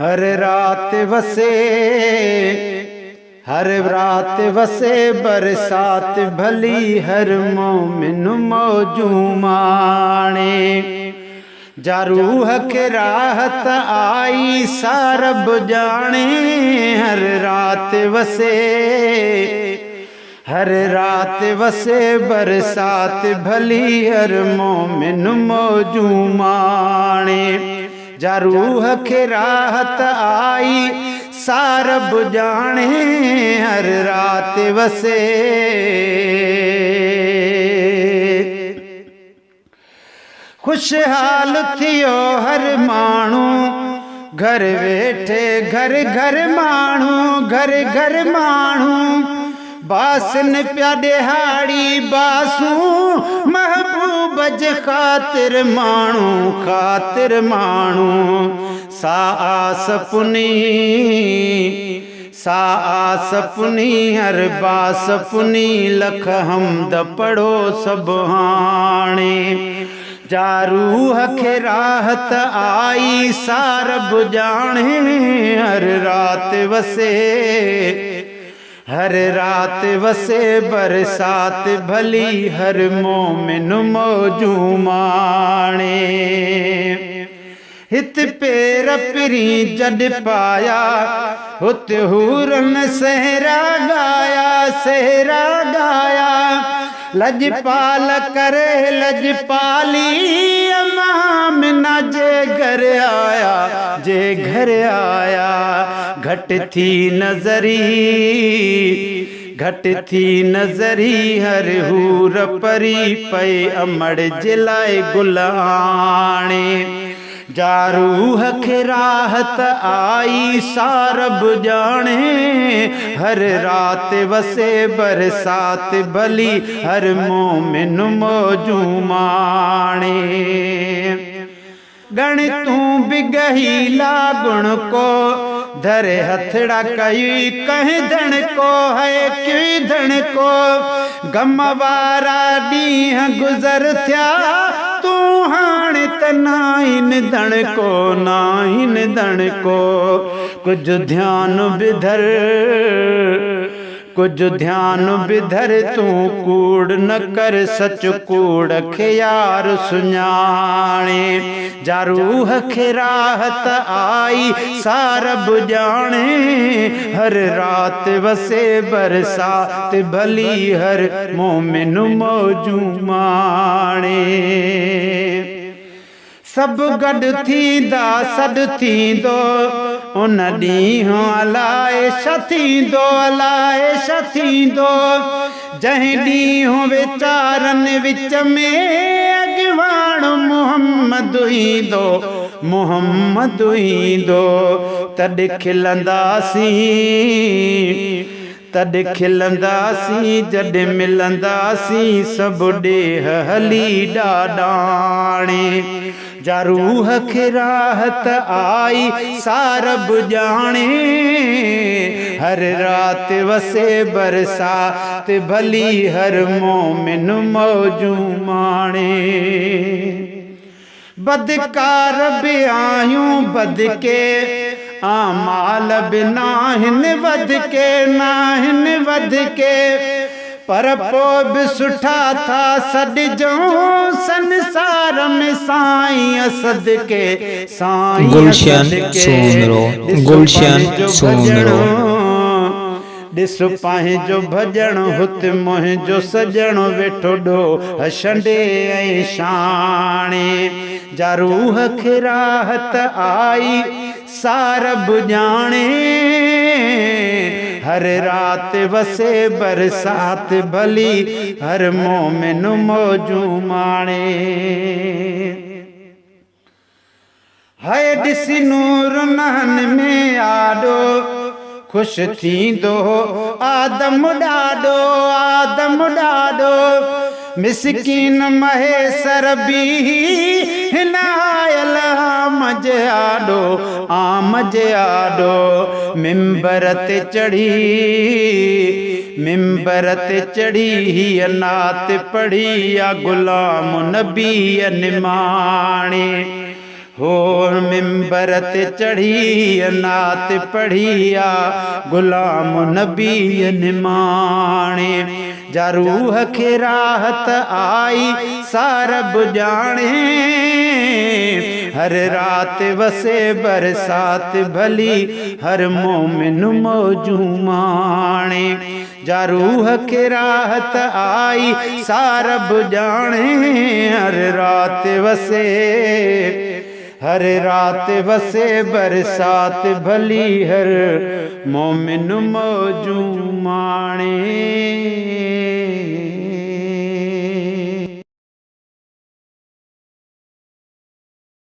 هر رات وسي هر رات وسي برسات ڀلي هر مومن موجون ماڻي جا روح کي راحت آئي سا رب ڄاڻي هر رات وسي هر رات وسي برسات ڀلي هر مومن موجون ماڻي جا روح کي راحت آئي سا رب ڄاڻي هر رات وسي. خوشحال ٿيو هر ماڻهو گهر ويٺي گهر گهر ماڻهو گهر گهر ماڻهو باسن پيا ڏهاڙي باسون محبوب جي خاطر ماڻهو خاطر ماڻهو سا آس پني سا آس پني هر باس پني لک حمد پڙهو سڀ هاڻي جا روح کي راحت آئي سا رب ڄاڻي هر رات وسي هر رات وسي برسات ڀلي هر مومن موجون ماڻي. هت پير پرين جڏ پايا، هت حورن سهرا ڳايا، سهرا ڳايا. لڄپال ڪري لڄپالي امامنا جي گهر آيا، جي گهر آيا. گهٽ ٿي نظري، گهٽ ٿي نظري هر حور پري پئي امڙ جي لاء گل آڻي. جا روح کي راحت آئي سا رب ڄاڻي هر رات وسي برسات ڀلي هر مومن موجون ماڻي. ڳڻ تون به ڳهيلا گڻ ڪو، ڌري هٿڙا ڪيوئي ڪنهن ڌڻ ڪو، هئي ڪيوئي ڌڻ ڪو، غم وارا ڏينهن گذر ٿيا، تون هاڻي ته ناهين ڌڻ ڪو، ناهين ڌڻ ڪو، ڪجهه ڌيان به ڌر. ڪجهه ڌيان به ڌر تون ڪوڙ نه ڪر سچ ڪوڙ کي يار سڃاڻي جا روح کي راحت آئي سا رب ڄاڻي هر رات وسي برسات ڀلي هر مومن موجون ماڻي. سڀ گڏ ٿيندا سڏ ٿيندو ان ڏينهن الائي ڇا ٿيندو الائي ڇا ٿيندو جنهن ڏينهن ويچارن وچ ۾ اڳواڻ محمد ايندو محمد ايندو تڏ کلنداسين تڏ کلنداسين جڏ ملنداسين سڀ ڏيهه هلي ڏاڏاڻي جا روح کي راحت آئي سا رب ڄاڻي هر رات وسي برسات ڀلي هر مومن موجون ماڻي. بدڪار به آهيون بدڪي اعمال به ناهن وڌڪي ناهن وڌڪي پر پوء به سٺا ٿا سڏجون سنسار ۾ سائين صدقي سائين گلشن صدقي سومرو ڏس گلشن پنهنجو ڀڄڻ سومرو. ڏس پنهنجو ڀڄڻ هت منهنجو سڄڻ ويٺو ڏوهه ڇنڊي ۽ شاڻي جا روح کي راحت آئي سا رب ڄاڻي هر رات وسي برسات ڀلي هر مومن موجون ماڻي. هيء ڏسي نور نهن ۾ آڏو، خوش ٿيندو هو آدم ڏاڏو، آدم ڏاڏو، مسڪين مهيسر بيهي هن آيل عام جي آڏو، عام جي آڏو، منبر تي چڙهي، منبر تي چڙهي هيء نعت پڙهي، يا غلام نبيء نماڻي. هو منبر تي چڙهي نعت پڙهي آ غلام نبي نماڻي. جا روح کي راحت آئي سا رب ڄاڻي. هر رات وسي برسات ڀلي هر مومن موجون ماڻي. جا روح کي راحت آئي سا رب ڄاڻي. هر رات وسي هر رات وسي برسات ڀلي هر مومن موجون ماڻي.